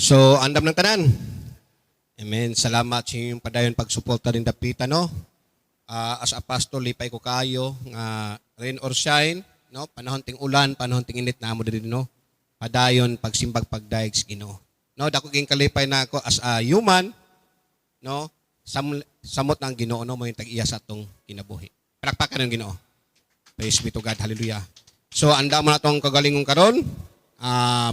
So, andam ng tanan. Amen. Salamat sa inyong padayon pagsuporta din dapita, no? As a pastor, lipay ko kayo nga rain or shine, no? Panahon ting ulan, panahon ting init na mo diri, no? Padayon pagsimbag pagdayeg sa Ginoo. No, dako ging kalipay na ako as a human, no? Samot ng Ginoo, no, mo yung tag-iya sa atong kinabuhi. Palakpakan ng Ginoo. Praise be to God. Hallelujah. So, andam mo na tong kagalingon karon.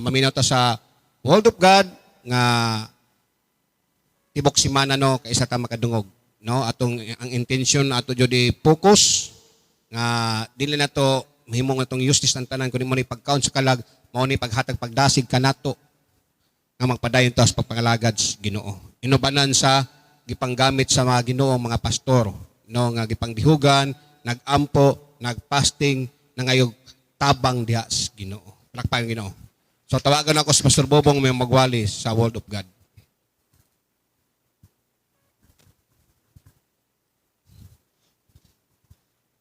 Maminaw ta sa Word of God nga tibok simana, no, kaysa ta makadungog, no? Atong ang intention ato jud i-focus nga dili na to mahimo nga atong useless ang tanan kundi mo ni pagkaon sa kalag, mao ni paghatag pagdasig kanato nga magpadayon ta sa pagpangalagad sa Ginoo, inubanan sa gipanggamit sa mga Ginoo, mga pastor, no, nga gipangdihugan, nagampo, nagfasting, nangayog tabang diha sa Ginoo. Palakpakan Ginoo. So tawagan ako si Pastor Bobong may magwali sa Word of God.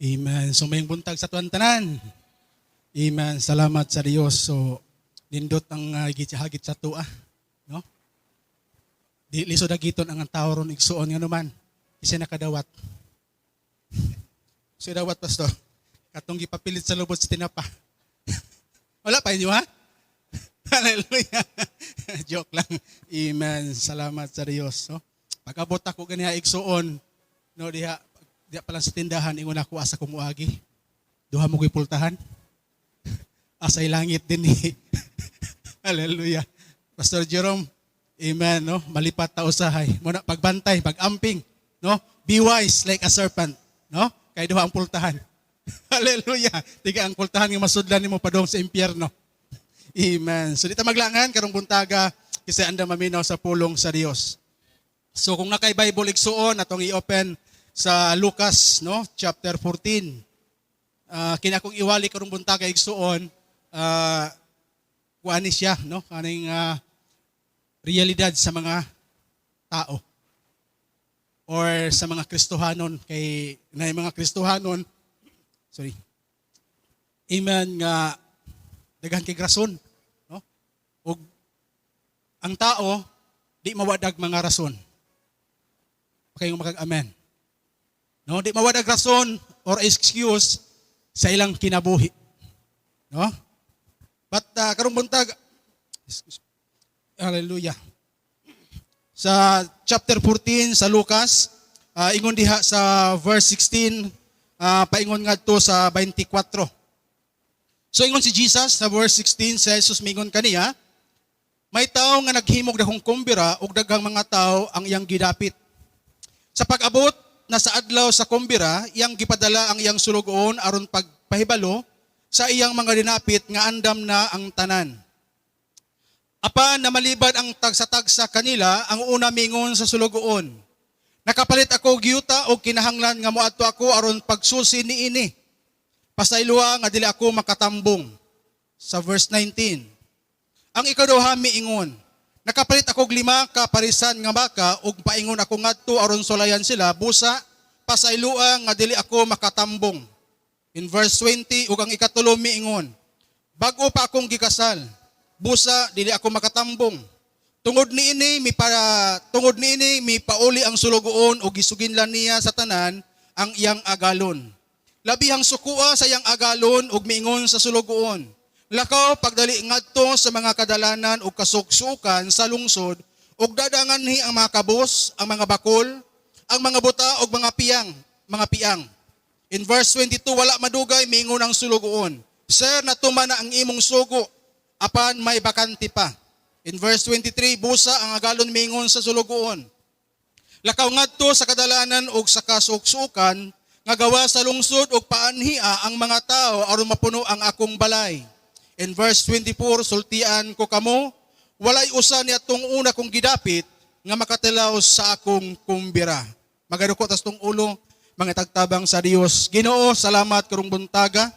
Amen. So may buntag sa tuwan tanan. Amen. Salamat sa Dios. So nindot ang gitsahagit sa tua, no? Di lisod agiton ang tao ron, igsuon, nga naman. Isa nakadawat. So dawat, pastor. Katong gipapilit sa lubot sa tinapa. Wala pa inyo, ha? Hallelujah. Joke lang. Amen. Salamat sa Dios, no? Pag-abot ako ganiha, igsuon, no, diha diha pa lang sa tindahan, ingon ako, "Asa ko muagi? Duha mo ko'y pultahan. Asay langit din eh." Hallelujah. Pastor Jerome, amen, no? Malipat ta usahay. Muna pagbantay, pag-amping, no? Be wise like a serpent, no? Kay duha ang pultahan. Hallelujah. Tiga ang pultahan nga masudlan nimo padung sa impyerno. Amen. So di ta maglangan karong buntaga kasi anda maminaw sa pulong sa Dios. So kung nakay Bible, igsuon, atong i-open sa Lucas, no, chapter 14. Kini akong iwali karong buntaga, igsuon, kuani siya, no, kaning realidad sa mga tao or sa mga Kristohanon, kay na mga Kristohanon, sorry. Amen, nga daghan kay rason, no? Ug ang tao di mawadag mga rason. Kayong makag-amen. No, di mawadag rason or excuse sa ilang kinabuhi. No? But karong buntag, excuse me. Hallelujah. Sa chapter 14 sa Lucas, ingon diha sa verse 16, paingon ngadto sa 24. So ingon si Jesus sa verse 16, si Jesus mingon kaniya, "May tao nga naghimog dakong kumbira ug daghang mga tao ang iyang gidapit. Sa pag-abot na sa adlaw sa kumbira, iyang gipadala ang iyang sulugoon aron pagpahibalo sa iyang mga dinapit nga andam na ang tanan. Apan namalibad ang tagsa-tagsa kanila. Ang una mingon sa sulugoon, 'Nakapalit ako og yuta og kinahanglan nga moadto ako aron pagsusi niini. Pasayloa nga dili ako makatambong.'" Sa verse 19. Ang ikaduha miingon, 'Nakapalit ako og 5 ka parisan nga baka ug paingon ako ngadto aron sulayan sila, busa pasayloa nga dili ako makatambong.' In verse 20, ug ang ikatulo miingon, 'Bag-o pa akong gikasal, busa dili ako makatambong.' Tungod niini mipauli ang sulugoon ug gisuginlan niya sa tanan ang iyang agalon. Labihang sukua sa iyang agalon ug miingon sa sulugoon, 'Lakaw pagdali ngadto sa mga kadalanan ug kasuksukan sa lungsod ug dadanganhi ang mga kabos, ang mga bakol, ang mga buta ug mga piang.' In verse 22, wala madugay miingon ang sulugoon, 'Sir, natuman na ang imong sugo, apan may bakante pa.' In verse 23, busa ang agalon mingon sa sulugoon, 'Lakaw ngadto sa kadalanan ug sa kasuksukan nga gawa sa lungsod ug paanhia ang mga tao aron mapuno ang akong balay.' In verse 24, sultian ko kamo, walay usa ni atong una kong gidapit nga makatilaw sa akong kumbira." Magaduko tas tong ulo, mga tagtabang sa Dios. Ginoo, salamat karong buntaga.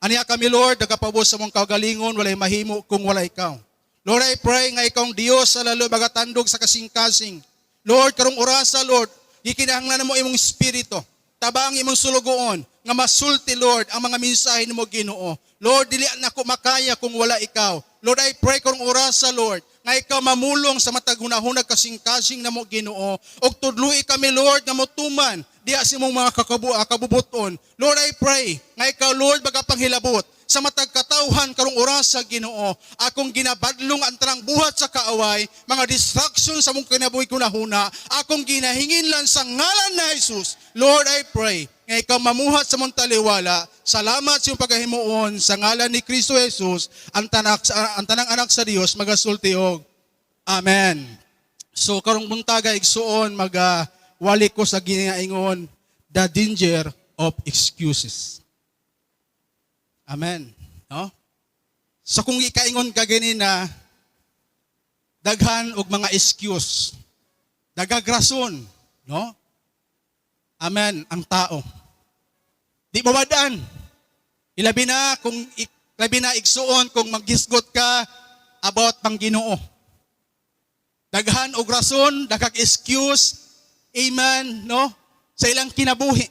Aniya kami, Lord, nagapabos sa mong kaugalingon, walay mahimo kung wala ikaw. Lord, I pray nga ikaw ang Dios sa lalo magatandog sa kasing-kasing. Lord, karong orasa, Lord, gikinahanglan mo imong espiritu. Tabang imong sulugoon nga masulti, Lord, ang mga mensahe nimo, Ginoo. Lord, dili nako makaya kung wala ikaw. Lord, I pray karong orasa, Lord, Nga ikaw mamulong sa matag hunahunag kasing-kasing namo, Ginoo. Og tudloi kami, Lord, nga motuman diha sa imong mga kabubuton. Lord, I pray nga ikaw, Lord, magapanghilabot sa matag katawhan karong oras sa Ginoo. Akong ginabadlong ang tanang buhat sa kaaway, mga distraction sa mong kinabuhi hunahuna, akong ginahinginlan sa ngalan na Jesus. Lord, I pray nga ikaw mamuhat sa mong taliwala. Salamat sa iyong pagahimuon sa ngalan ni Kristo Jesus, ang tanang anak sa Dios magasulti og Amen. So karong buntaga, igsuon, maga wali ko sa ginaingon, "The danger of excuses." Amen. No? So kung ikaingon ka gani na daghan og mga excuse, daghag rason, no? Amen, ang tao. Di mawadaan. Ilabi na, igsuon, kung maghisgot ka about pang Ginoo. Daghan og rason, daghag excuse, amen, no? Sa ilang kinabuhi.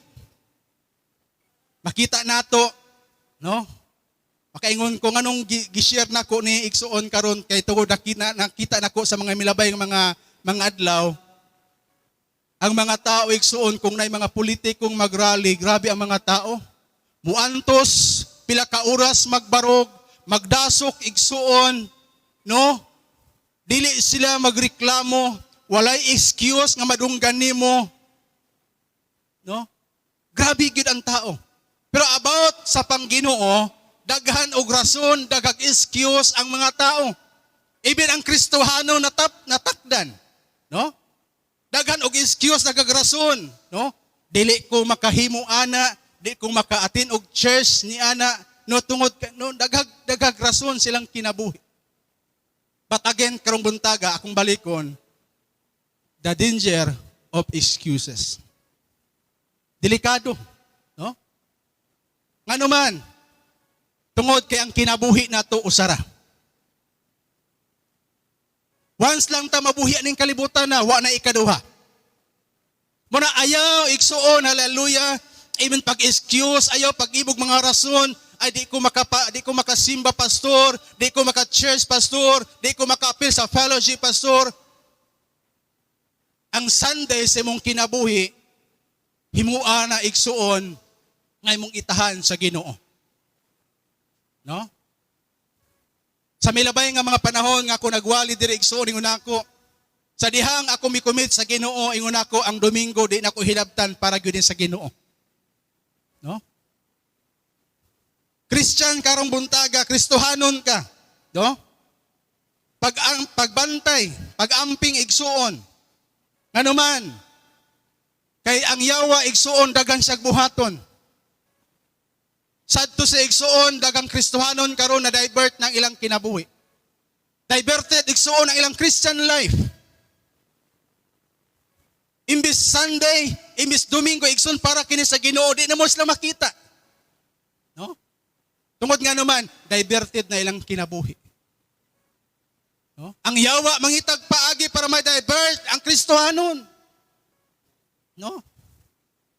Makita nato, no? Makaingon ko nganong gi-share nako ni, igsuon, karon kay tungod nakita nako sa mga milabay nga mga adlaw ang mga tao, igsuon, kung nay mga politikong magrally, grabe ang mga tao. Muantos pila ka oras magbarog, magdasok, igsuon, no? Dili sila magreklamo, walay excuse nga madunggan nimo. No? Grabe gyud ang tao. Pero about sa pangginoo, daghan og rason, daghag excuse ang mga tao. Even ang Kristohano natakdan, no? Daghan og excuse, daghag rason, no? Dili ko makahimo ana, di ko maka-attend og church ni ana, no, tungod no, daghag daghag rason silang kinabuhi. But again, karong buntaga akong balikon, the danger of excuses. Delikado, no? Ngano man, tungod kay ang kinabuhi nato usara. Once lang ta mabuhi aning kalibutan na, wa na ikaduha. Muna ayaw, igsuon, hallelujah, even pag-excuse, ayaw pag-ibog mga rason, ay di ko makasimba, pastor, di ko maka-church, pastor, di ko maka-apil sa fellowship, pastor. Ang Sunday sa imong kinabuhi, himua na, igsuon, nga imong itahan sa Ginoo. No? Sa milabay nga mga panahon nga ako nagwali diri, igsuon, ingon ako, sa dihang ako mi-commit sa Ginoo, ingon ako, ang Domingo di na ko hilabtan para gyud sa Ginoo. No? Christian karong buntaga, Kristohanon ka, no? Pag ang pagbantay, pag-amping, igsuon. Ngano man, kay ang yawa, igsuon, dagan siyag buhaton. Sadto sa igsuon, dagang Kristohanon karon na divert ng ilang kinabuhi. Diverted, igsuon, ang ilang Christian life. Imbis Sunday, imbis Domingo, igsuon, para kini sa Ginoo, di na mo sila makita. No? Tungod nga naman, diverted na ilang kinabuhi. No? Ang yawa mangitag paagi para ma-divert ang Kristohanon. No?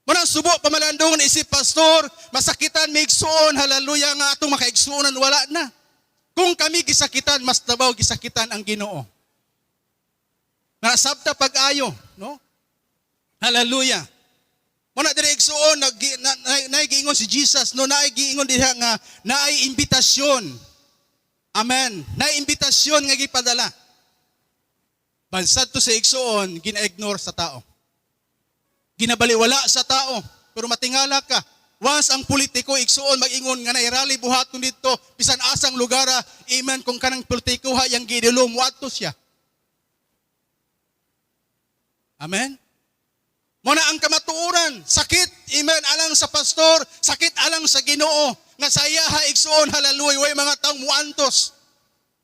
Munang subo pamalandungan isip pastor, masakitan may igsuon, hallelujah, nga atong makaigsuonan wala na. Kung kami gisakitan, mas labaw gisakitan ang Ginoo. Nga sabta pag-ayo, no? Hallelujah. Muna diri, igsuon, nag na, na, naay giingon si Jesus, no, naay giingon diha nga naay imbitasyon. Amen. Naay imbitasyon nga gipadala. Bansad to sa igsuon, gina-ignore sa tao. Ginabaliwala sa tao. Pero matingala ka. Once ang politiko, igsuon, mag-ingon nga naay rally buhaton dito, bisan asang lugar, amen, kung kanang politiko ha yang gidulo, muadto siya. Amen? Muna ang kamatuoran, sakit, amen, alang sa pastor, sakit alang sa Ginoo, nga sa iyaha, igsuon, hallelujah, way mga taong muantos,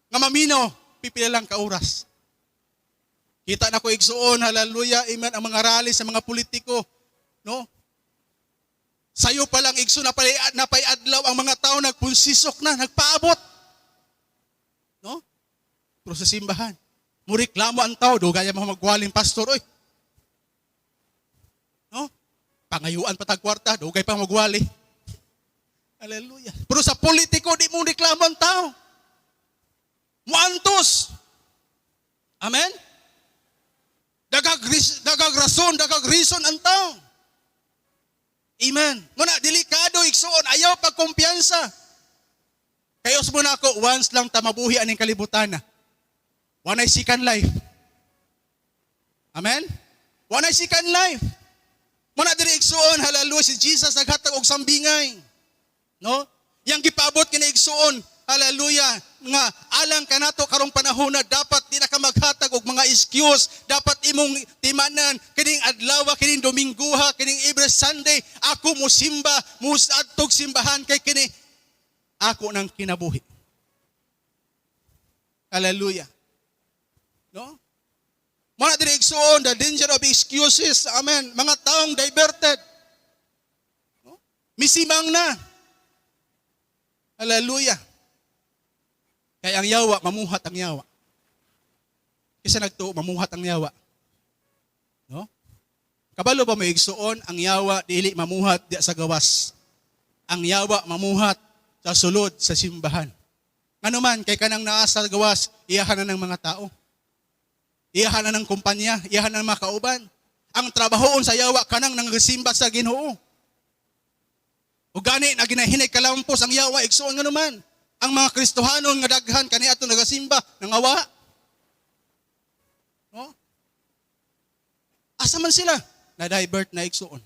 nga maminaw, pipila lang ka oras. Kita na ko, igsuon, hallelujah, amen, ang mga rally sa mga politiko, no? Sayo pa lang, igsuon, napay adlaw ang mga tao, nagpunsisok na, nagpaabot. No? Pero sa simbahan, mureklamo ang tao, dugay mga magwaling pastor, oy. No? Pangayuan pa tag kwarta, dugay pa magwali. Hallelujah. Pero sa politiko, di mo reklamo ang tao. Muantos. Amen? Daghag rason, daghag reason ang tao. Amen. Muna, delikado, igsuon, ayaw pagkumpiyansa. Kay usbo nako, once lang ta mabuhi aning kalibutan na. Walay second life. Amen? Walay second life. Muna diri, igsuon, hallelujah, si Jesus naghatag og sambingay. No? Yang gipaabot kini, igsuon, hallelujah, nga alang kanato karong panahon na dapat di na ka maghatag og mga excuse, dapat imong timanan kining adlaw, kining Dominguha, kining every Sunday ako musimba, muadtog simbahan kay kini ako nang kinabuhi. Hallelujah. No? Mga diri, igsuon, the danger of excuses. Amen. Mga taong diverted. No? Misimang na. Hallelujah. Kaya ang yawa, mamuhat ang yawa. Kaysa nagtuo, mamuhat ang yawa. No? Kabalo ba mo, igsuon, ang yawa dili mamuhat diya sa gawas? Ang yawa mamuhat sa sulod sa simbahan. Ngano man, kay kanang naa sa gawas, iyahan na ng mga tao. Iyahan na ng kumpanya, iyahan na ng mga kauban. Ang trabahoon sa yawa kanang nangsimba sa Ginoo. O gani na ginahinay kalampos ang yawa, igsuon, ngano man, ang mga Kristohanon nga daghan kani ato nagasimba nangawa. No? Asa man sila? Na-divert na, igsuon.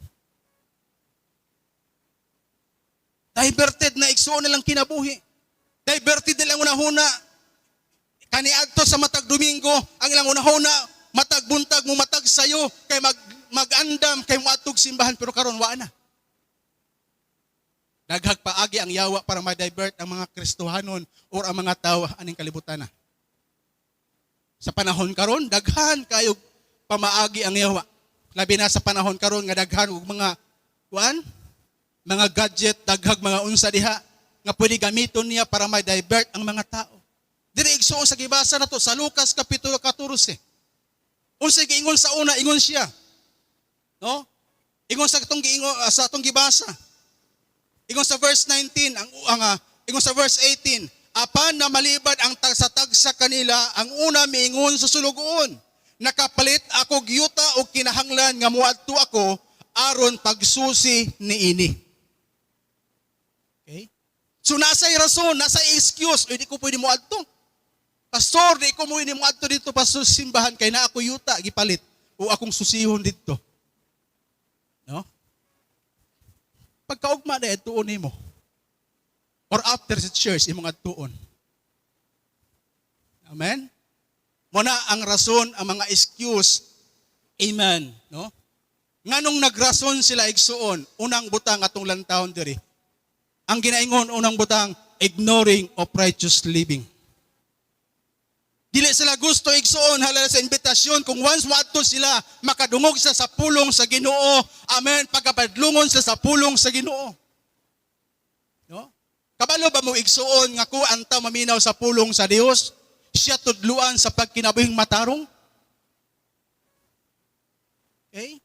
Diverted na, igsuon, nilang kinabuhi. Diverted nilang unahuna. Kaniadto sa matag Domingo, ang ilang unahuna, matag buntag mo matag sayo kay mag-andam kay moadtog simbahan, pero karon wa na. Daghag paagi ang yawa para ma-divert ang mga Kristohanon or ang mga tao aning kalibutan na. Sa panahon karon, daghan kayo pamaagi ang yawa. Labi na sa panahon karon nga daghan og mga kuan, mga gadget, daghag mga unsa diha nga pwede gamiton niya para ma-divert ang mga tao. Diri, igsuon, sa gibasa nato sa Lucas kapitulo 14. Unsay giingon sa una, ingon siya. No? Ingon sa atong giingon sa atong gibasa. Ingon sa verse 19, ang ingon sa verse 18, apan na malibad ang sa tagsa kanila, ang una miingon sa sulugoon, "Nakapalit ako yuta og kinahanglan nga moadto ako aron pagsusi niini." Okay? So nasa'y rason, nasa'y excuse, "Uy, di ko pwede moadto. Pastor, di ko mo moadto dito, pastor, sa simbahan kay naa ko yuta gipalit o akong susihon dito." No? Pagkaugma na adtuon nimo. Or after sa church imong adtuon. Amen? Muna ang rason, ang mga excuse. Amen. No? Nganong nagrason sila, igsuon, unang butang atong lantawon diri. Ang ginaingon, unang butang, ignoring of righteous living. Dili sila gusto, igsuon, halala sa imbitasyon. Kung once moadto sila, makadungog sila sa pulong sa Ginoo. Amen. Pagkapadlungon sila sa pulong sa Ginoo. No? Kabalo ba mo, igsuon, nga kung ang tao maminaw sa pulong sa Dios, siya tudluan sa pagkinabuhing matarong? Okay?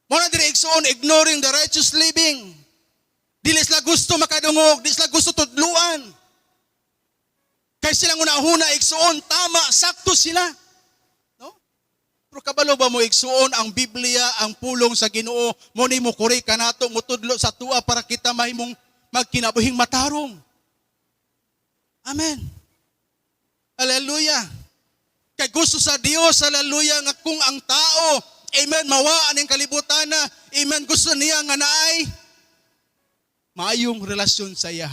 Muna diri, igsuon, ignoring the righteous living. Dili sila gusto makadungog, dili sila gusto tudluan. Kay silang una-una, igsuon, tama, sakto sila. No? Pero kabalo ba mo, igsuon, ang Biblia, ang pulong sa Ginoo, mo ni mo kuri kanato, mutudlo sa atoa para kita mahimong magkinabuhing matarong? Amen. Hallelujah. Kay gusto sa Dios, hallelujah, nga kung ang tao, amen, mawaan ang kalibutan na, amen, gusto niya nga naay maayong relasyon sa iya.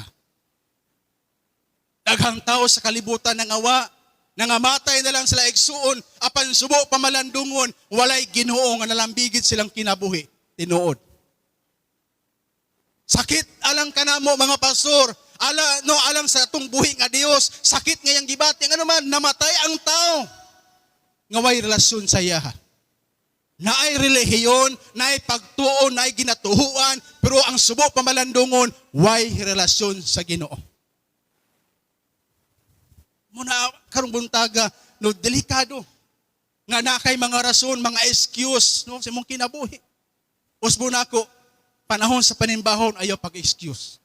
Daghang tao sa kalibutan nang awa, nangamatay na lang sila, igsuon, apan subo pamalandungon, walay Ginoo nga nalambigit silang kinabuhi. Tinuod. Sakit alang kanamo mga pastor, ala no alang sa atong buhi nga Dios, sakit ngayang gibati ngano man namatay ang tao nga way relasyon sa iya. Naay relihiyon, naay pagtuo, naay ginatuhuan, pero ang subo pamalandungon, way relasyon sa Ginoo. Muna karong buntaga, no, delikado. Nga na kay mga rason, mga excuse, no, sa imong kinabuhi. Usbo nako, panahon sa panimbahon ayaw pag-excuse.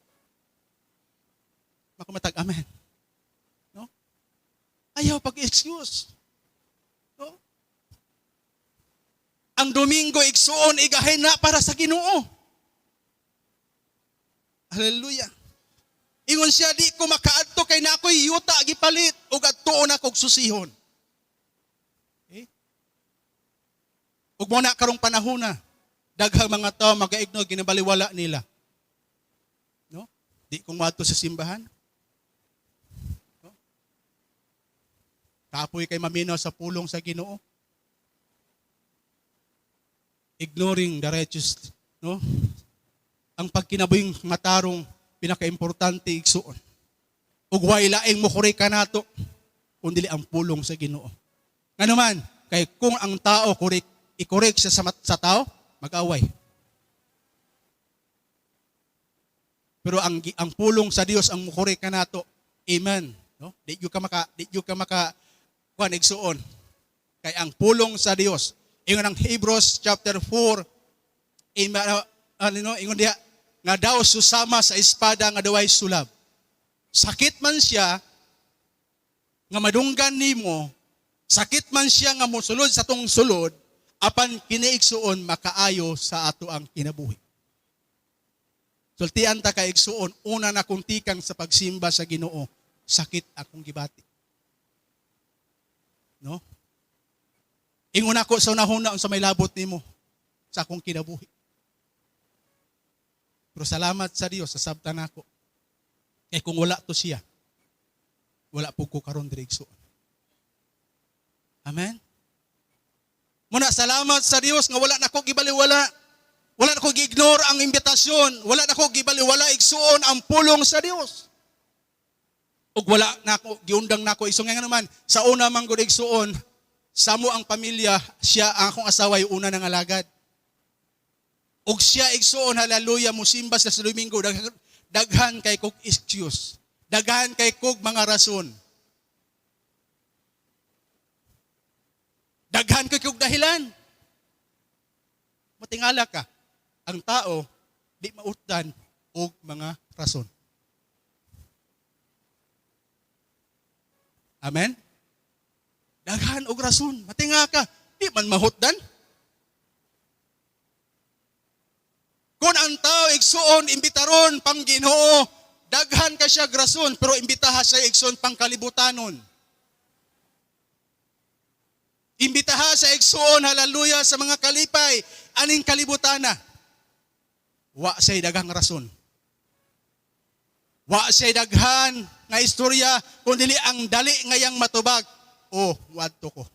Makamatag amen. No? Ayaw pag-excuse. Ang Domingo, igsuon, igahin na para sa Ginoo. Hallelujah. Ingon siya, "Di ko makaadto kay na ako'y yuta gipalit ug adtuon ako og susihon." Okay? Ug mo na karong panahon na daghang mga tao maga-ignore, ginabaliwala nila. No? "Di ko moadto sa simbahan. No? Kapoy kay maminaw sa pulong sa Ginoo." Ignoring the righteous, no? Ang pagkinabuhing matarong, pinakaimportante, igsuon. Ug way laing mokore kanato kun dili ang pulong sa Ginoo. Ngano man, kay kung ang tao korek, i-correct siya sa tao, mag-away. Pero ang pulong sa Dios ang mokorek kanato. Amen. No? Di gyud ka maka kuan, igsuon. Kay ang pulong sa Dios, ingon ang Hebrews chapter 4, amen, ano, ingon diha nga daw susama sa espada nga daway sulab. Sakit man siya nga madunggan nimo, sakit man siya nga mosulod sa tong sulod, apan kini, igsuon, makaayo sa ato ang kinabuhi. Sultian ta ka, igsuon, una na kong tikang sa pagsimba sa Ginoo, sakit akong gibati. No? Ingon ako sa unahuna, unsa may labot nimo sa akong kinabuhi? Pero salamat sa Dios sa sabtan nako. Kay kung wala to siya, wala po ko karon diri, igsuon. Amen. Muna salamat sa Dios nga wala nako gibaliwala. Wala nako gi-ignore ang imbitasyon, wala nako gibaliwala, igsuon, ang pulong sa Dios. Ug wala nako giundang nako igsuon nga naman sa una man gud, igsuon, sa mo ang pamilya, siya ang akong asawa ay una nang alagad. Ug siya, igsuon, hallelujah, musimba sa Domingo, daghan kay kog excuse. Daghan kay kog mga rason. Daghan kay kog dahilan. Matingala ka. Ang tao di mautdan og mga rason. Amen? Daghan og rason. Matinga ka. Di man mahutdan. Kung ang tao, igsuon, imbitaron pang Ginoo, daghan ka siya rason, pero imbitaha siya, igsuon, pang kalibutanon. Imbitaha sa, igsuon, hallelujah, sa mga kalipay, aning kalibutana. Wa siya'y daghang rason. Wa siya'y daghan nga istorya, kung dili ang dali ngayang matubag. "Oh, wadto ko."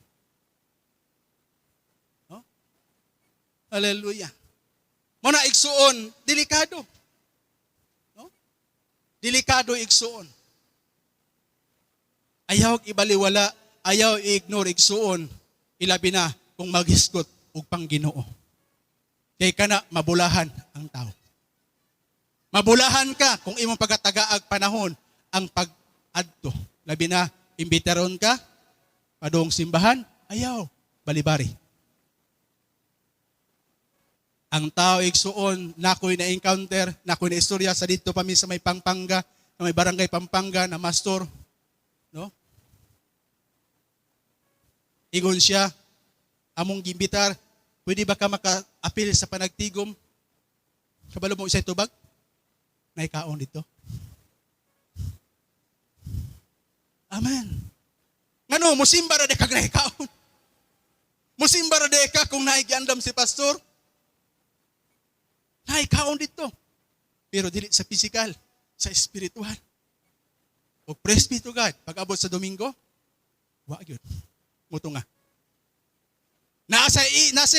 No? Hallelujah. Muna, igsuon, delikado. No? Delikado, igsuon. Ayaw ibaliwala, ayaw i-ignore, igsuon, ilabi na kung maghisgot og pang Ginoo. Kay kana mabulahan ang tao. Mabulahan ka kung imong pagkatagaag panahon ang pag-adto. Labi na imbitaron ka padung simbahan, ayaw balibari. Ang tao, igsuon, nakoy na encounter, nakoy na istorya sa dito pa mi sa may Pampanga, sa may barangay Pampanga na mastor, no? Ingon siya, among gimbitar, "Pwede ba ka maka-apil sa panagtigom?" "Kabalo mo isa'y tubag? Naikaon dito." Amen. Ngano, musimba ra kag naikaon. Musimba ra ka kung naigiandam si pastor. Naikaon dito. Pero dili sa physical, sa spiritual. O praise be to God, pag abot sa Domingo, wa gyud. Muto nga. Nasa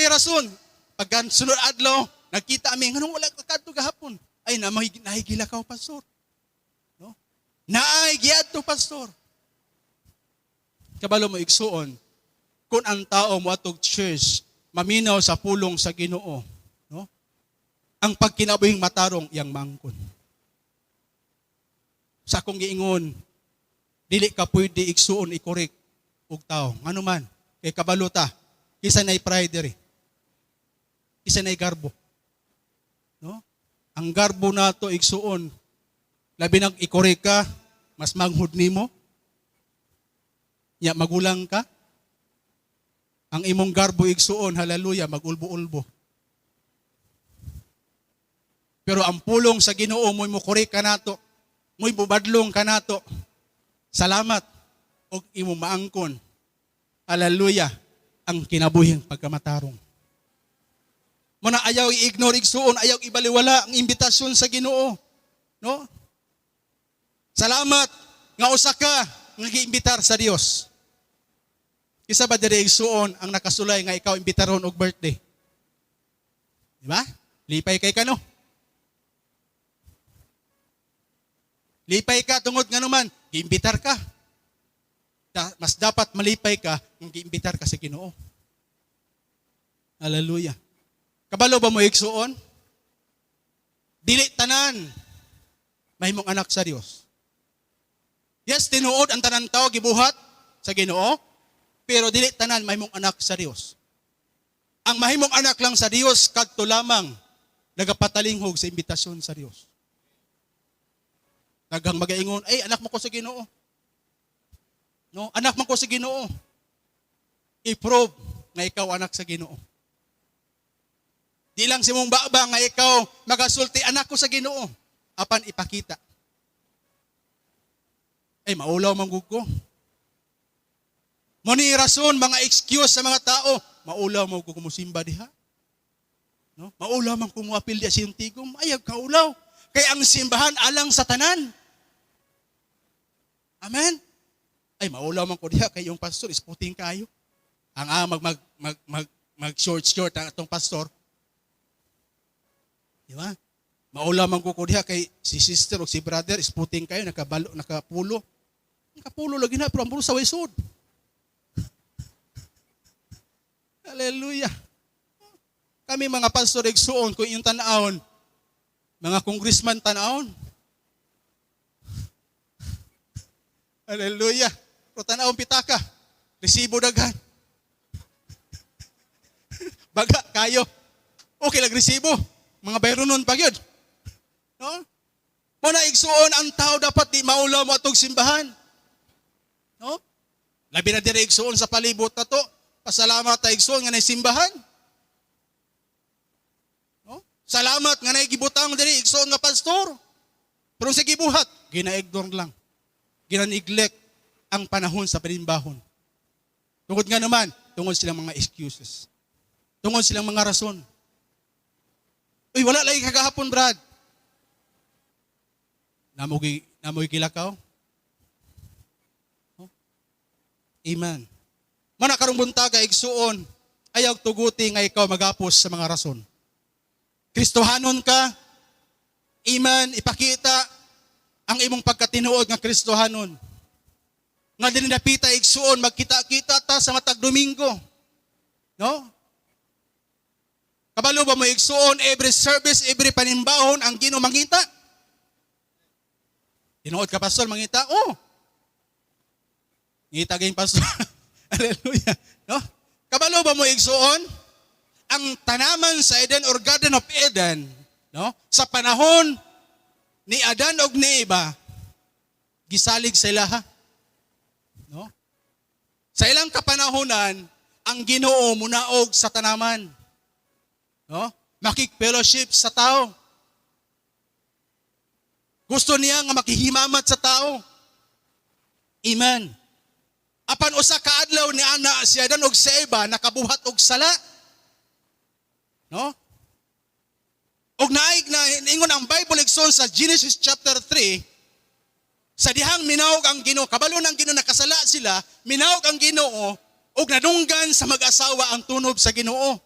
rason. Pagka sunod adlaw, nagkita kami, "Nganong wala ka kadto gahapon?" "Ay, na nahigilakaw, pastor." No? "Naay giadto, pastor." Kabalo mo, igsuon, kung ang tao mo atog church, maminaw sa pulong sa Ginoo, no? Ang pagkinabuhing matarong iyang mangkon. Sa akong giingon, dili ka pwede, igsuon, i-correct og tao. Ngano man, kay kabalo ta, kisa nay pride diri. Kisa nay garbo. No? Ang garbo nato, igsuon, labi nag i-correct ka, mas manghud nimo. Ya magulang ka. Ang imong garbo, igsuon, hallelujah, magulbo-ulbo. Pero ang pulong sa Ginoo mo'y mukuri kanato, mo'y mubadlong kanato. Salamat og imo maangkon. Hallelujah, ang kinabuhing pagkamatarong. Mao na ayaw i-ignore, igsuon, ayaw ibaliwala ang imbitasyon sa Ginoo. No? Salamat nga usa ka nga giimbitar sa Dios. Kinsa ba diri, igsuon, ang nakasulay nga ikaw imbitaron og birthday? Di ba? Lipay kay ka, no? Lipay ka tungod nga naman, giimbitar ka. Mas dapat malipay ka kung giimbitar ka sa Ginoo. Hallelujah. Kabalo ba mo, igsuon? Dili tanan mahimong anak sa Dios. Yes, tinuod ang tanan tao gibuhat sa Ginoo, pero dili tanan mahimong anak sa Dios. Ang mahimong anak lang sa Dios kadto lamang nagapatalinghog sa imbitasyon sa Dios. Daghang magaingon, "Ay, anak man ko sa Ginoo." No, anak man ko sa Ginoo. I-prove nga ikaw anak sa Ginoo. Di lang sa imong baba nga ikaw magasulti, "Anak ko sa Ginoo," apan ipakita. "Ay, maulaw man gud ko." Mao ni rason mga excuse sa mga tao, "Maulaw man ko musimba diha. No? Maulaw man ko muapil diha sa tigom." Ayaw kaulaw. Kay ang simbahan alang sa tanan. Amen? "Ay, maulaw man ko diha kay yung pastor isputing kayo." Ang mag mag mag mag, mag short short ang atong pastor. Di ba? "Maulaw man ko diha kay si sister o si brother isputing kayo, nakabalo, nakapulo." Nakapulo lagi na pero ang bulsa way sud. Hallelujah. Kami mga pastor, igsuon, kung inyong tanawon, mga congressman tanawon. Hallelujah. Pero tanawon pitaka, resibo daghan. Baga kayo. Okay lang resibo. Mga bayronon pa gyud. No? Mao na, igsuon, ang tao dapat di maulaw mo atong simbahan. No? Labi na diri, igsuon, sa palibot na to. Pasalamat ta, igsuon, nga nay simbahan. No? Salamat nga nay gibutang diri, igsuon, nga pastor. Pero sa gibuhat, gina-ignore lang. Gina-neglect ang panahon sa panimbahon. Tungod nga naman, tungod silang mga excuses. Tungod silang mga rason. "Uy, wala lagi kagahapon, Brad." Namoy gilakaw. Oh. Amen. Mao na karong buntaga, igsuon, ayaw tuguti nga ikaw magapos sa mga rason. Kristohanon ka, amen, ipakita ang imong pagkatinuod nga Kristohanon. Nga dinapita, igsuon, magkita-kita ta sa matag Domingo. No? Kabalo ba mo, igsuon, every service, every panimbahon, ang Ginoo mangita? Tinuod ka, pastor, mangita? Oh. Ngita gayong pastor. Hallelujah. No? Kabalo ba mo, igsuon? Ang tanaman sa Eden or Garden of Eden, no? Sa panahon ni Adan og ni Eva, gisalig sa ilaha. No? Sa ilang kapanahonan, ang Ginoo munaog sa tanaman. No? Makik-fellowship sa tao. Gusto niya nga makihimamat sa tao. Amen. Apan usa ka adlaw ni ana si Adan og si Eva nakabuhat og sala. No? Og naig na ingon ang Bible, igsoon, sa Genesis chapter 3, sa dihang minaog ang Ginoo, kabalo ng Ginoo nakasala sila, minaog ang Ginoo ug nadunggan sa mag-asawa ang tunob sa Ginoo.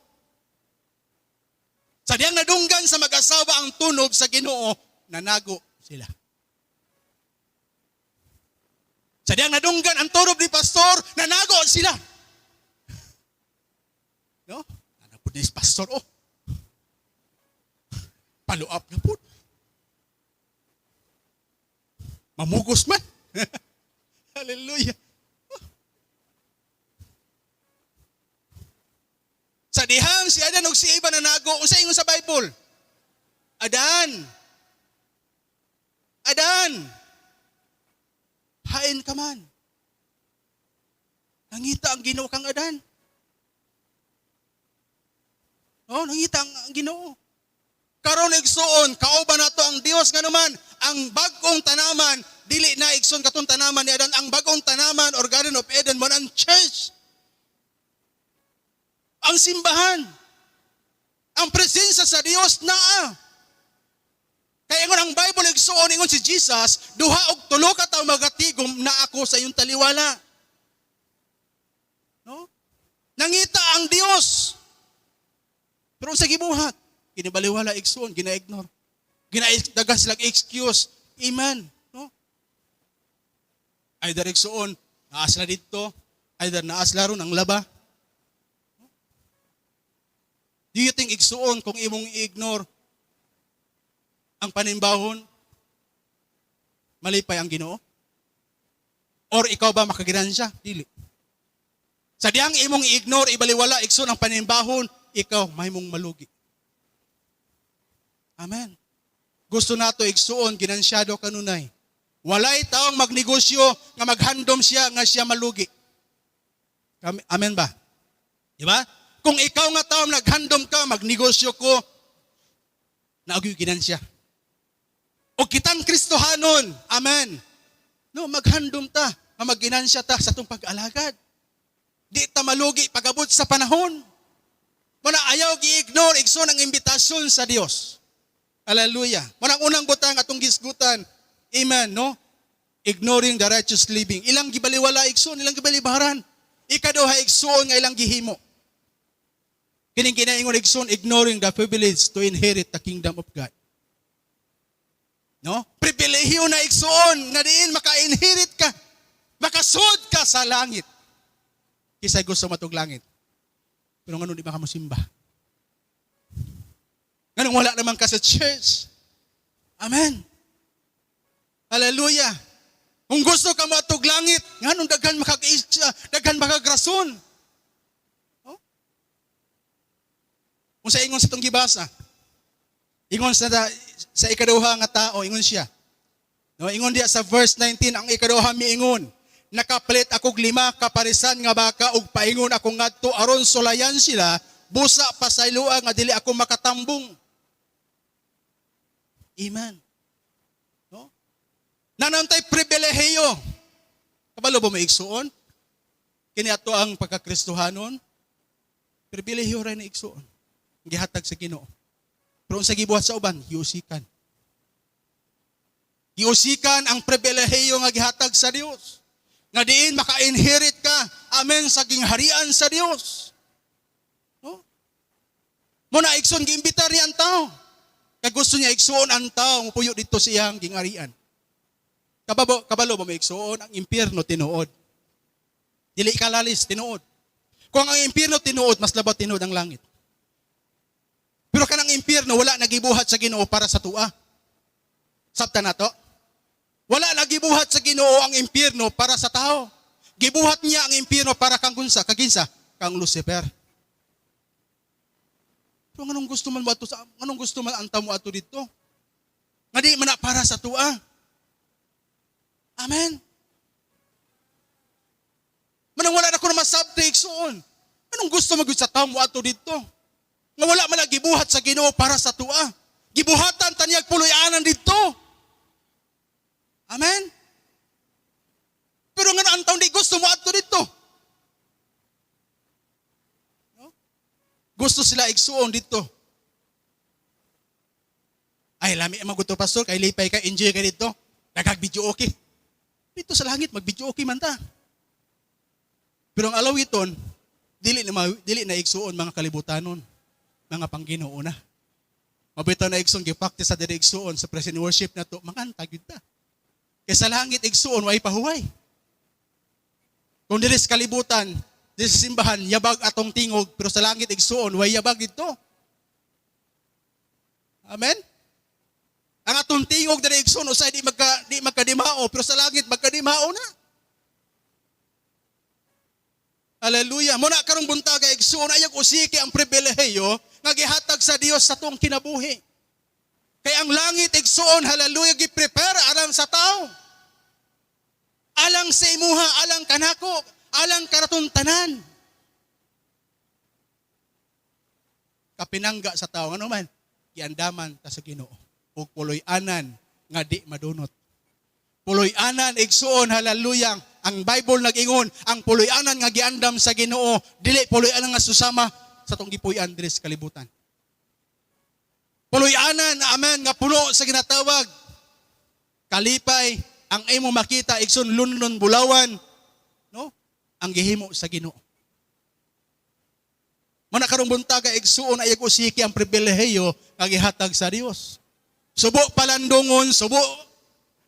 Sa dihang nadunggan sa mag-asawa ang tunob sa Ginoo, nanago sila. Sa dihang nadunggan ang tunob ni pastor, nanago sila. No? Ano po ni pastor, oh. Follow up na po. Mamugos man. Hallelujah. Sa dihang si Adan ug si Eva nanago, unsa ingon sa Bible? "Adan. Adan. Hain ka man? Nangita ang Ginoo kang Adan." Oh, nangita ang Ginoo. Karon, igsuon, kauban nato ang Dios. Nga naman ang bag-ong tanaman dili na, igsoon, katong tanaman ni Adan. Ang bag-ong tanaman or Garden of Eden mo ang church. Ang simbahan. Ang presensya sa Dios naa. Kaya ingon ang Bible, igsuon, ingon si Jesus, "Duha og tulo ka tawo magatigom, na ako sa iyong taliwala." No? Nangita ang Dios. Pero sa gibuhat, ginibaliwala, igsuon, gina-ignore. Gina-dagan silang excuse. Amen. No? Either, igsuon, naa sila dito, either naa sila ron ang laba. Do you think, igsuon, kung imong i-ignore ang panimbahon, malipay ang Ginoo? Or ikaw ba makaginansya? Dili. Sa diyang imong i-ignore, ibaliwala, igsoon, ang panimbahon, ikaw mahimong malugi. Amen. Gusto nato, igsuon, ginansyado kanunay. Walay taong magnegosyo nga maghandom siya nga siya malugi. Amen ba? Di ba? Kung ikaw nga tao naghandom ka, magnegosyo ko, naagyo'y ginansya. O kitang Kristohanon, amen. No, maghandom ta, nga magginansya ta sa atong pag-alagad. Di ta malugi pag-abot sa panahon. Muna ayaw gi-ignore, igsoon, ang imbitasyon sa Dios. Hallelujah. Muna ang unang butang atong gisgutan. Amen, no? Ignoring the righteous living. Ilang gibaliwala, igsoon, ilang gibalibaran. Ikaduha, igsoon, nga ilang gihimo. Kining ginaingon, igsoon, ignoring the privilege to inherit the kingdom of God. No? Pribilehiyo na, igsoon, nga diin maka-inherit ka. Makasud ka sa langit. Kisay gusto matug langit? Pero ngano di ba ka mosimba? Nganong wala naman ka sa church? Amen. Hallelujah. Kung gusto ka moatog langit, nganong daghan makagrason? Oh? Kung sa ingon sa itong gibasa, ingon sa ikaduha nga tao, ingon siya. No, ingon diya sa verse 19, ang ikaduha miingon, "Nakapalit akog 5 ka parisan nga baka ug paingon ako ngadto aron sulayan sila, busa pasayloa nga dili ako makatambong." Amen. No? Nanantay pribilehiyo. Kabalo ba mo, igsuon? Kini ato ang pagkakristohanon. Pribilehiyo rin na, igsuon. Gihatag sa Ginoo. Pero unsa gibuhat sa uban, giusikan. Giusikan ang pribilehiyo nga gihatag sa Dios. Nga diin maka-inherit ka, amen, sa gingharian sa Dios. No? Muna, igsoon, giimbitar niya ang tao. Kay gusto niya, igsuon, ang tao mupuyo dito sa iyang gingharian. Kabalo ba mo, igsuon, ang impyerno tinuod? Dili ka lalis, tinuod. Kung ang impyerno tinuod, mas labaw tinuod ang langit. Pero kanang impyerno, wala nagibuhat sa Ginoo para sa tua. Sabta na to? Wala nagibuhat sa Ginoo ang impyerno para sa tao. Gibuhat niya ang impyerno para kang kunsa, kaginsa, kang Lucifer. Pero nganong gusto man ang tao mo ato dito? Nga di man na para sa tua. Amen. Manang wala na ko na masabti, igsuon. Anong gusto magyud sa tao mo ato dito? Nga wala man na gibuhat sa Ginoo para sa tua. Gibuhatan taniyag puloy-anan dito. Amen. Pero nga ang taon di gusto mo adto dito. No? Gusto sila, igsuon, dito. "Ay, lami ang maguto, pastor, kay lipay ka, enjoy ka dito. Nagag-video okay. Dito sa langit, mag-video okay man ta." Pero ang alawiton, dili na, igsuon, mga kalibutanon, mga pangginoo na. Mabitaw na, igsuon, gipractice sa diri, igsuon, sa present worship na to, manganta gyud ta. Kay sa langit, igsuon, way pahuway. Kung diri sa kalibutan, diri sa simbahan, yabag atong tingog, pero sa langit, igsuon, way yabag dito. Amen? Ang atong tingog diri, igsuon, usay di magkadimao, pero sa langit magkadimao na. Hallelujah. Muna karong buntaga, igsuon, ayaw usiki ang pribilehiyo nga gihatag sa Dios sa atong kinabuhi. Kay ang langit, igsuon, hallelujah, gi-prepare alang sa tao. Alang sa imuha, alang kanako, alang kanaton tanan. Kapinangga sa tao. Ano man? Giandaman ta sa Ginoo. Ug puloy-anan nga di madunot. Puloy-anan, igsuon, hallelujah. Ang Bible nag-ingon, ang puloy-anan nga giandam sa Ginoo, dili puloy-anan nga susama sa tong gipuy-an diri sa kalibutan. Puloy-anan, amen, nga puno sa ginatawag. Kalipay, ang imo makita, igsoon, lunlun, bulawan, no? Ang gihimo sa Ginoo. Mana karong buntaga, igsuon, ay usiki ang pribilehiyo nga gihatag sa Dios. Subo palandungon, subo,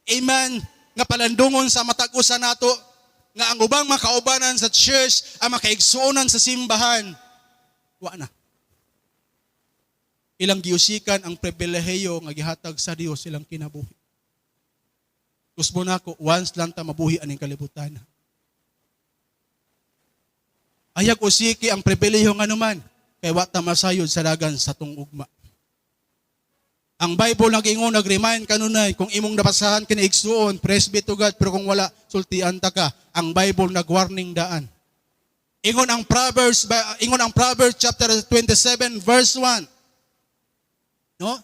amen, nga palandungon sa matag usa nato nga ang ubang makaubanan sa church, ang makaigsuonan sa simbahan, wa na. Ilang giusikan ang pribilehiyo nga gihatag sa Dios ilang kinabuhi. Kusbo nako, once lang ta mabuhi aning kalibutan. Ayag usiki ang pribilehiyo nga naman, kay wa ta masayod sa dagan sa tong ugma. Ang Bible nag-ingon, nag-remind kanunay, kung imong nabasahan kini igsuon, praise be to God, pero kung wala, sultian ta ka. Ang Bible nag-warning daan. Ingon ang Proverbs chapter 27 verse 1. No?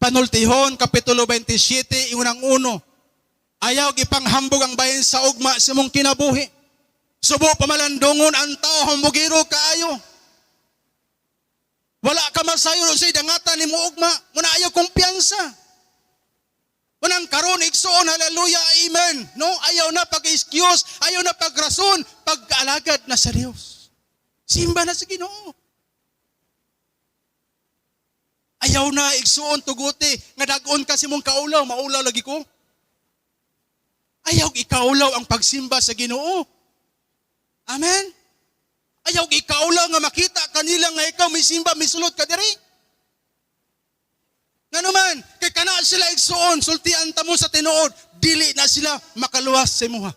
Panultihon kapitulo 27 ingon ang uno. Ayaw ipanghambog ang bahin sa ugma sa imong kinabuhi. Subo pamalandungon ang tao, hambugiro kaayo. Wala ka masayo sa dangatan nimo ugma, muna ayaw kumpiyansa. Unang karon igsuon, hallelujah, amen. No, ayaw na pag-excuse, ayaw na pagrason, pag-alagad na sa Dios. Simba na sa Ginoo. Ayaw na igsuon tuguti nga dag-on ka sa imong kaulaw, maulaw lagi ko. Ayaw ikaulaw ang pagsimba sa Ginoo. Amen. Ayaw ikaulaw nga makita kanila nga ikaw may simba, may sulod ka diri. Nga naman, kay kana sila igsuon, sultian ta mo sa tinuod, dili na sila makaluwas sa imuha.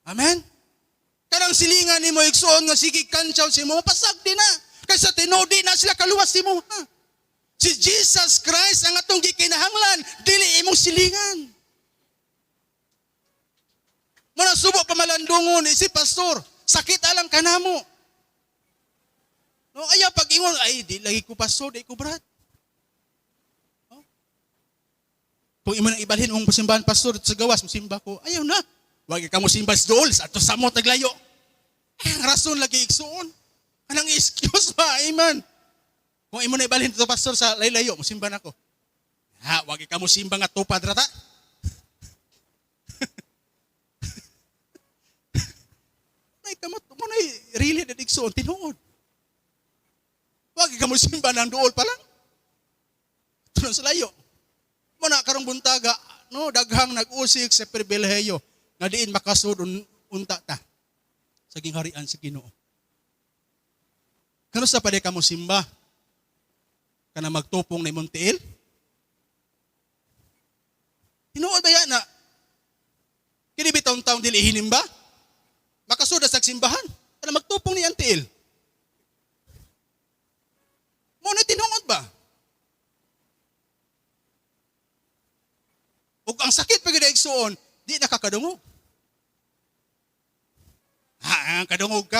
Amen? Kanang silingan nimo igsuon nga sige kantsaw sa imo, pasag di na. Kay sa tinuod di na sila kaluwas sa imuha. Si Jesus Christ ang atong gikinahanglan, dili imong silingan. Muna subo pamalandungon si pastor, sakit alang kanamo. No, ayaw pag ingon, ay di lagi ko pastor, di ko brad. No? Kung imo nang ibalhin ang simbahan pastor sa gawas, musimba ko, ayaw na. Wag ka mo simba sa dool, sa ato samot naglayo. Eh, ang rason lagi igsuon. Anang excuse ba, amen. Kung imo na ibalhin to pastor sa laylayo, musimba nako. Ha, wag ka mo simba nga tupad rata. Nay kamot mo nay really na igsuon tinuod. Wag ka mo simba ng duol pa lang. Tunon sa layo. Muna karong buntaga, no, daghang nag-usik sa pribilehiyo nga diin makasud unta ta sa gingharian sa Ginoo. Kanusa pa di ka mo simba? Kana magtupong na imong tiil? Tinuod ba yan na? Kini bitaw taong dili hinim ba? Makasuda sa simbahan. Kana magtupong ni ang tiil. Mo na tinuod ba? Ug ang sakit pag igsuon, di nakakadungog. Ha, ang kadungog ka.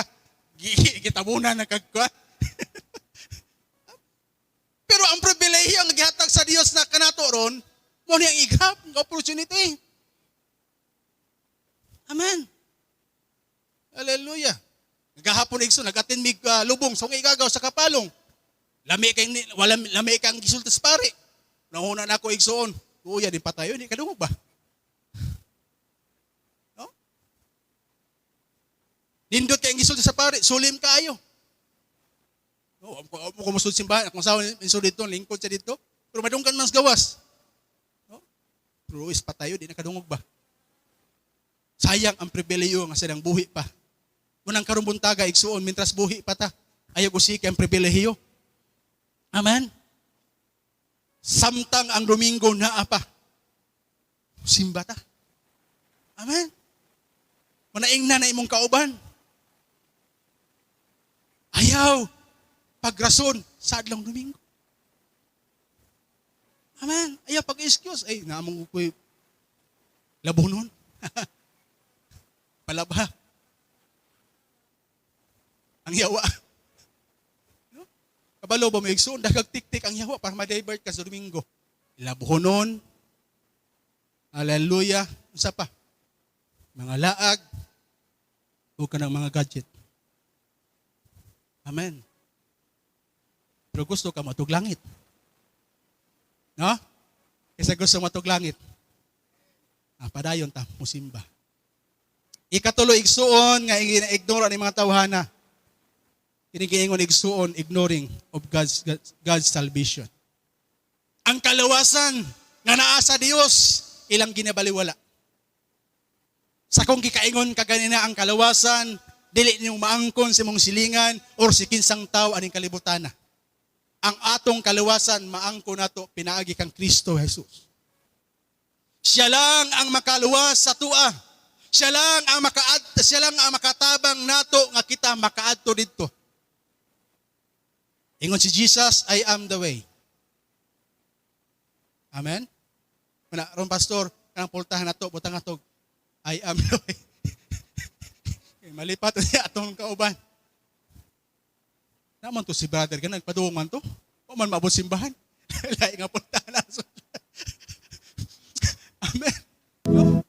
Gitabunan na kagkuha. Pero ang pribilehiyo ang gihatag sa Dios na kanato ron, mo ni ang i-grab ang opportunity. Amen. Hallelujah. Gahapon igso nag-attend mig lubong sa igagaw sa Kapalong. Lami kay wala lami kang gisulti sa pare. Nanguna na ako igsoon. Kuya din patayo ni kadungog ba? No? Nindot kay ang gisulti sa pare, sulim kaayo. No, ako ko musud simbahan, akong asawa insul dito, lingkod siya dito. Pero madunggan man sa gawas. No? Pero is patayo di nakadungog ba? Sayang ang pribilehiyo nga silang buhi pa. Munang karong buntaga igsuon mintras buhi pa ta. Ayaw usiki ang pribilehiyo. Amen. Samtang ang Domingo naa pa. Simba ta. Amen. Manaing na na imong kauban. Ayaw pagrason sa adlong Domingo. Amen. Ayaw pag-excuse. Ay, naamong ko'y labunon. Palabha. Ang yawa. Kabalo ba mo, igsuon, daghag tiktik ang yawa para ma-divert ka sa Domingo. Ilabuhonon. Hallelujah. Unsa pa? Mga laag o kanang mga gadget. Amen. Pero gusto ka matug langit. No? Kasi gusto matug langit. Ah, padayon ta, musimba. Ikatulo, igsuon, nga ina-ignore ni mga tawhana. Kini giingon, igsuon, ignoring of God's salvation. Ang kalawasan nga naa sa Dios, ilang ginabaliwala. Sa kong gikaingon kaganina, ang kalawasan dili nimo maangkon sa imong silingan or si kinsang tao aning kalibutana. Ang atong kaluwasan maangkon nato pinaagi kang Kristo Jesus. Siya lang ang makaluwas sa tua. Siya lang ang makatabang nato nga kita makaadto didto. Ingon si Jesus, "I am the way." Amen? Wala, ron pastor, kanang pultahan nato, butang ato, "I am the way." Kay malipat niya atong kauban. Naman to si brother, ganang nagpaduong man to. O man maabot simbahan. Lahi nga pultahan na. Amen. No?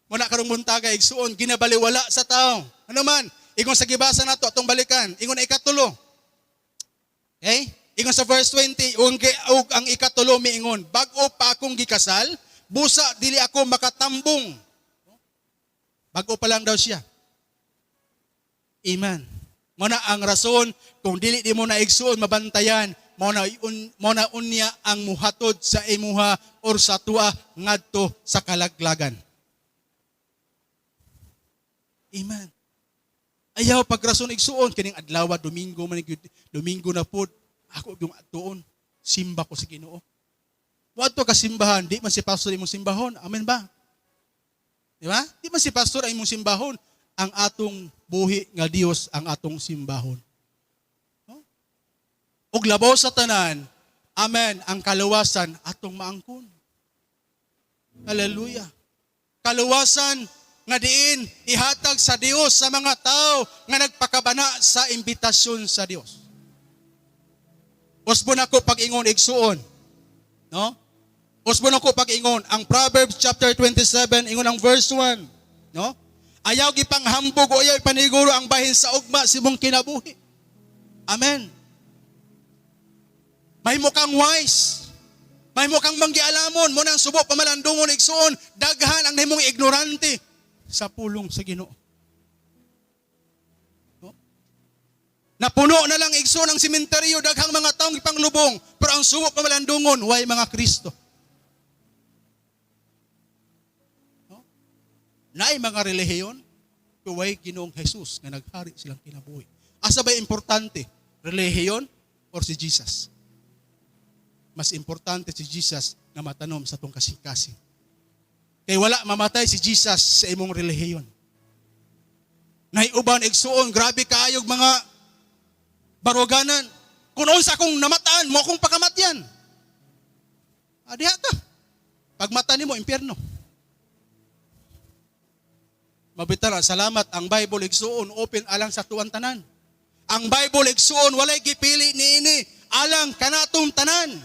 Muna karong buntaga, igsuon, ginabaliwala sa tao. Ano man, ingon sa gibasa nato atong balikan, ingon na ikatulo. Okay? Ingon sa verse 20, ug ang ikatulo miingon, "Bag-o pa akong gikasal, busa dili ako makatambong." Bag-o pa lang daw siya. Amen. Mao na ang rason kung dili di mo na, igsuon, mabantayan, mao na unya ang muhatod sa imuha or sa tua ngadto sa kalaglagan. Amen. Ayaw pagrason, igsuon, kining adlaw Domingo man gyud, Domingo na pod ako yung adtuon, simba ko sa Ginoo. Moadto ka simbahan, di man si pastor imong simbahon. Amen ba? Di ba? Di man si pastor ang imong simbahon. Ang atong buhi nga Dios ang atong simbahon. No? Ug labaw sa tanan, amen, ang kaluwasan atong maangkon. Hallelujah. Kaluwasan nga diin ihatag sa Dios sa mga tao nga nagpakabana sa imbitasyon sa Dios. Usbon ako pag-ingon, igsuon. No? Usbon ako pag-ingon ang Proverbs chapter 27, ingon ang verse 1, no? Ayaw gipanghambog o ayaw ipaniguro ang bahin sa ugma sa imong kinabuhi. Amen. Mahimo kang wise. Mahimo kang manggialamon. Mao nang subo pamalandungon, igsuon, daghan ang nahimong ignorante sa pulong sa Ginoo. No? Napuno na lang, igsoon, ang sementeryo, daghang mga taong ipanglubong, pero ang subo pamalandungon, way mga Kristo. No? Naay mga relihiyon, pero way Ginoong Jesus nga naghari silang kinabuhi. Asa ba importante? Relihiyon or si Jesus? Mas importante si Jesus nga matanom sa atong kasing-kasing. Kay wala mamatay si Jesus sa imong relihiyon. Nahiuban, igsuon, grabe kaayog mga baruganan. "Kung unsa akong namataan, mao akong pakamatyan." Adiha ka. Pagmata nimo, impyerno. Mabitara, salamat ang Bible, igsuon, open alang sa tuang tanan. Ang Bible, igsuon, walay gipili niini, alang kanatong tanan.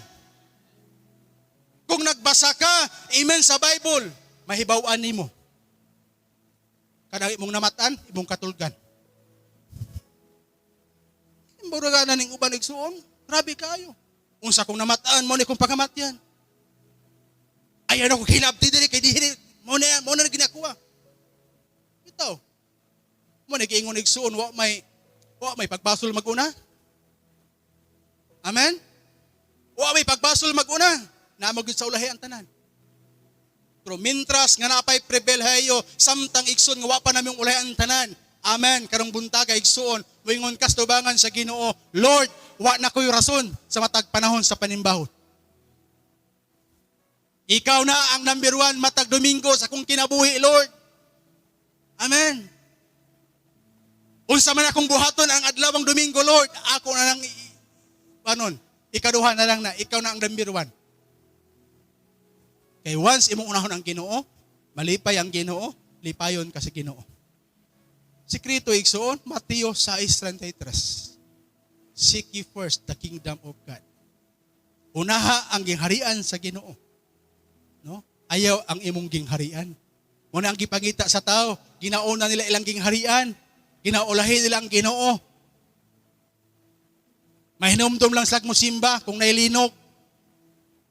Kung nagbasa ka, amen, sa Bible, mahibaw-an nimo. Kanang imong namatan, imong katulgan. Baruganan ning uban, igsuon, grabe kayo. "Unsa kong namataan, mao ni kong pakamatyan. Ayaw na ko hilabti diri kay dihi mao na ginakuha." Ito. Mao ni giingon, igsuon, wa may pagbasol maguna. Amen? Wa may pagbasol maguna. Naa gyud sa ulahi ang tanan. Pero mintras nga napay pribilehiyo samtang, igsoon, nga wa pa naming ulahi ang tanan. Amen. Karong buntaga, igsuon, moingon kas tubangan sa Ginoo, "Lord, wa na ko'y rason sa matag panahon sa panimbahon. Ikaw na ang number one matag Domingo sa akong kinabuhi, Lord." Amen. "Unsa man akong buhaton ang adlawang Domingo, Lord, ako na lang anon, ikaduha na lang na, ikaw na ang number one." Kay once imong unahon ang Ginoo, malipay ang Ginoo, lipayon ka sa Ginoo. Sikreto, igsuon, Mateo 6:33. Seek ye first the kingdom of God. Unaha ang gingharian sa Ginoo. No? Ayaw ang imong gingharian. Muna ang gipangita sa tao, ginauna nila ilang gingharian, ginaulahi nila ang Ginoo. Mahinumdum lang sila mo simba kung nailinog.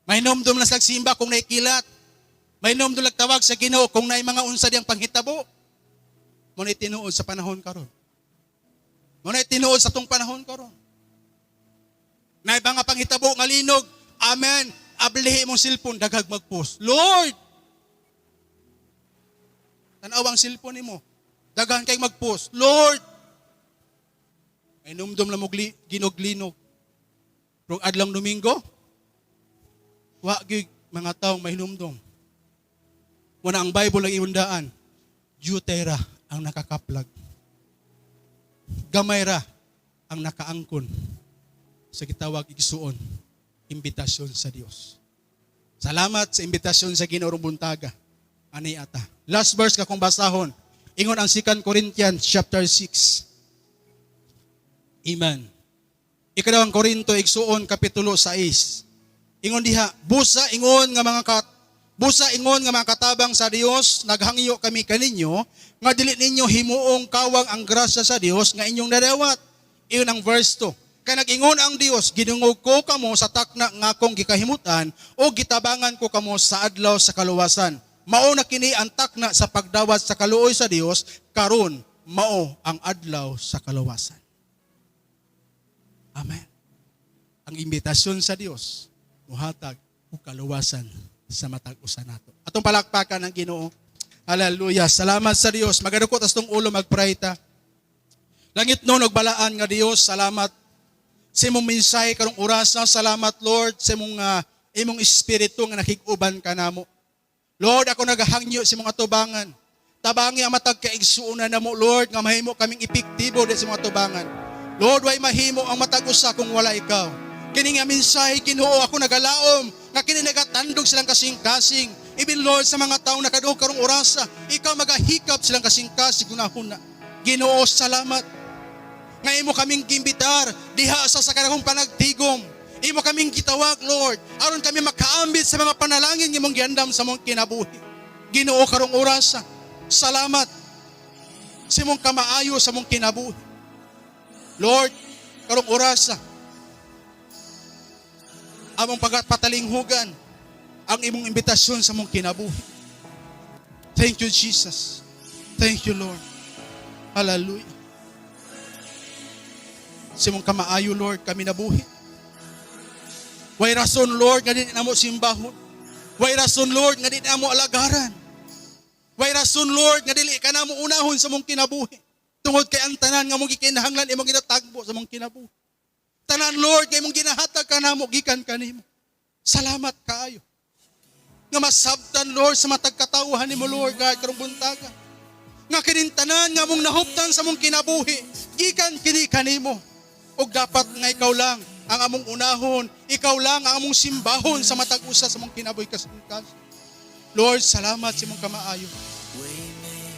Mahinumdum lang sila simba kung naikilat. Mahinumdum lang tawag sa Ginoo kung naay mga unsa diyang panghitabo. Mao na tinuod sa panahon karon. Mao na tinuod sa tong panahon karon. Naay mga panghitabo nga linog. Amen. Ablihi imong cellphone, daghag mag-post. Lord! Tanaw ang cellphone nimo. Daghan kay mag-post. Lord! Mahinumdum lang mo ginog-linog. Pero adlong Domingo, wa gyud mga taong mahinumdum. Wala ang Bible ang iundaan. Duty ra ang nakakaplag. Gamay ra ang nakaangkon sa gitawag, igsuon, imbitasyon sa Dios. Salamat sa imbitasyon sa Ginoo buntaga. Ani ata. Last verse ka kung basahon. Ingon ang 2 Corinthians chapter 6. Amen. Ikalawang Korinto, igsuon, kapitulo 6. Ingon diha, busa ingon nga mga katabang sa Dios, naghangyo kami kaninyo nga dili ninyo himuong kawang ang grasya sa Dios nga inyong nadawat. Iyon ang verse 2. Kay nag-ingon ang Dios, "Gidungog ko kamo sa takna nga akong gikahimutan o gitabangan ko kamo sa adlaw sa kaluwasan." Mao na kini ang takna sa pagdawat sa kaluoy sa Dios, karon mao ang adlaw sa kaluwasan. Amen. Ang imbitasyon sa Dios muhatag og kaluwasan sa matag usa nato. Atong palakpakan ang Ginoo. Hallelujah. Salamat sa Dios. Magadukot atong ulo, magpray ta. Langitnon ug balaan nga Dios, salamat sa imong mensahe karong orasa. Salamat, Lord, sa imong espiritu nga nakig-uban kanamo. Lord, ako nagahangyo sa imong atubangan. Tabangi ang matag kaigsuonan namo, Lord, nga mahimo kaming epektibo di sa imong atubangan. Lord, way mahimo ang matag usa kung wala ikaw. Kini nga mensahe, Ginoo, ako nagalaom nga kini nagatandog silang kasing-kasing. Even, Lord, sa mga taong nakadungog karong orasa, ikaw magahikap silang kasing-kasing hunahuna. Ginoo, salamat nga imo kaming gimbitar diha sa kanakong panagtigom. Imo kaming gitawag, Lord, aron kami makaambit sa mga panalangin nga imong giandam sa mong kinabuhi. Ginoo, karong orasa, salamat sa imong kamaayo sa mong kinabuhi. Lord, karong orasa, among pagapatalinghugan ang imong imbitasyon sa mong kinabuhi. Thank you, Jesus. Thank you, Lord. Hallelujah. Sa imong kamaayo, Lord, kami nabuhi. Way rason, Lord, nga di namo simbahon. Way rason, Lord, nga di namo alagaran. Way rason, Lord, nga dili ka namo unahon sa mong kinabuhi. Tungod kay ang tanan nga mong gikinahanglan imong ginatagbo sa mong kinabuhi. Tanan, Lord, nga imong ginahatag kanamo gikan kanimo. Salamat kaayo. Nga masabtan, Lord, sa matag katawhan nimo, Lord God, karong buntaga. Nga kining tanan nga mong nahuptan sa mong kinabuhi, gikan kini kanimo. Ug dapat nga ikaw lang ang among unahon, ikaw lang ang among simbahon sa matag usa sa mong kinabuhi kasing. Lord, salamat sa imong kamaayo.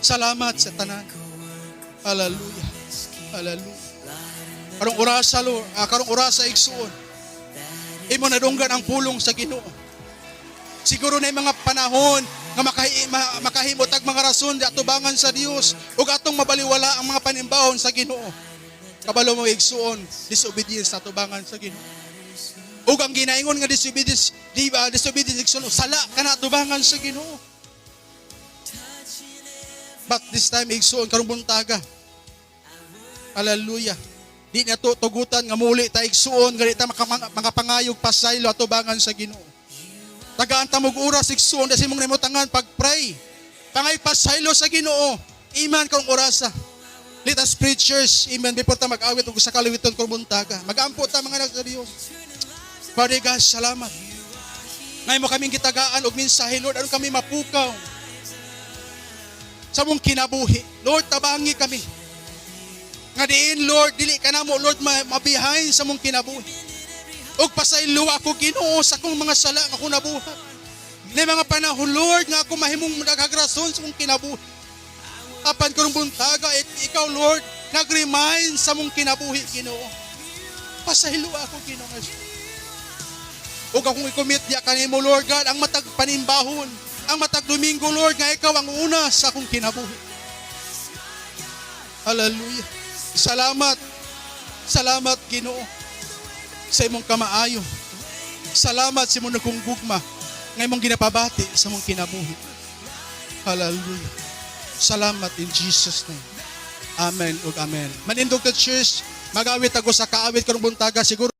Salamat sa tanan. Hallelujah. Hallelujah. Karong orasa, Lord, karong orasa, igsuon. Imo nadunggan ang pulong sa Ginoo. Siguro na mga panahon nga makahimo tag mga rason di atubangan sa Dios ug atong mabaliwala ang mga panimbahon sa Ginoo. Kabalo mo, igsuon, disobedience sa atubangan sa Ginoo. Ug ang ginaingon nga disobedience, di ba, disobedience, igsuon, sala ka na atubangan sa Ginoo. But this time, igsuon, karong buntaga. Hallelujah. Di na to tugutan nga muli ta, igsuon, nga di ta makapangayog pasaylo atubangan sa Ginoo. Tagaan ta mog oras, igsuon, sa imong nahimutangan pag-pray. Pangay pasaylo sa Ginoo. Iman karong orasa. Let us preachers, amen, before ta mag-awit ug sa kaliwiton karong buntaga. Mag-ampo ta, mga anak sa Dios. Father God, salamat. Ngayon mo kaming gitagaan og mensahe, Lord, aron kami mapukaw sa mong kinabuhi. Lord, tabangi kami. Nga diin, Lord, dili ka namo, Lord, mabihain sa mong kinabuhi. Ug pasaylo ako, Ginoo, sa akong mga sala nga akong nabuhat. Ni mga panahon, Lord, nga ako mahimong naghagrason sa mong kinabuhi. Apan karong buntaga, ikaw, Lord, nag-remind sa mong kinabuhi, Ginoo. Pasayloa ako, Ginoong Jesus. Ug akong i-commit diha kanimo, Lord God, ang matag panimbahon, ang matag Domingo, Lord, nga ikaw ang una sa akong kinabuhi. Hallelujah. Salamat. Salamat, Ginoo, sa imong kamaayo. Salamat sa imong dakong gugma nga imong ginapabati sa imong kinabuhi. Hallelujah. Salamat in Jesus' name. Amen ug amen. Manindog ka, church, magawit ako sa kaawit karong buntaga siguro.